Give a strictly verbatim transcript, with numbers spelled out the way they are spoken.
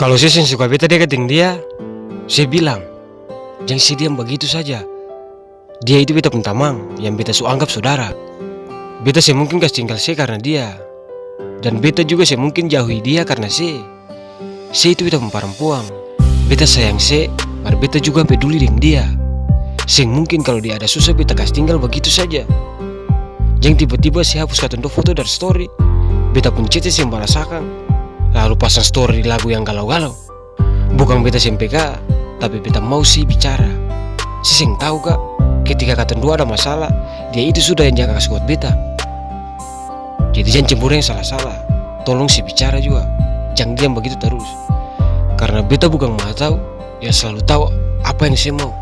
Kalo se seng suka beta dekat deng dia, se bilang. Jang se diam bagitu saja. Dia itu beta pung tamang yang beta su anggap sodara. Beta seng mungkin kas tinggal se karna dia. Dan beta juga seng mungkin jauhi dia karna se. Se itu beta pung parampuang. Beta sayang se, mar beta juga peduli deng dia. Seng mungkin kalo dia ada susah beta kas tinggal bagitu saja. Jang tiba-tiba se hapus katong dua foto dari story. Beta pung chat se seng balas akang. Lalu pasang story lagu yang galau-galau. Bukang beta seng pega, tapi beta mau se bicara. Se seng tau ka, ketika katong dua ada masalah, dia itu sudah yang jaga kas kuat beta. Jadi jang cemburu yang salah-salah. Tolong se bicara jua. Jang diam bagitu tarus. Karna beta bukang maha tau, yang slalu tau apa yang se mau.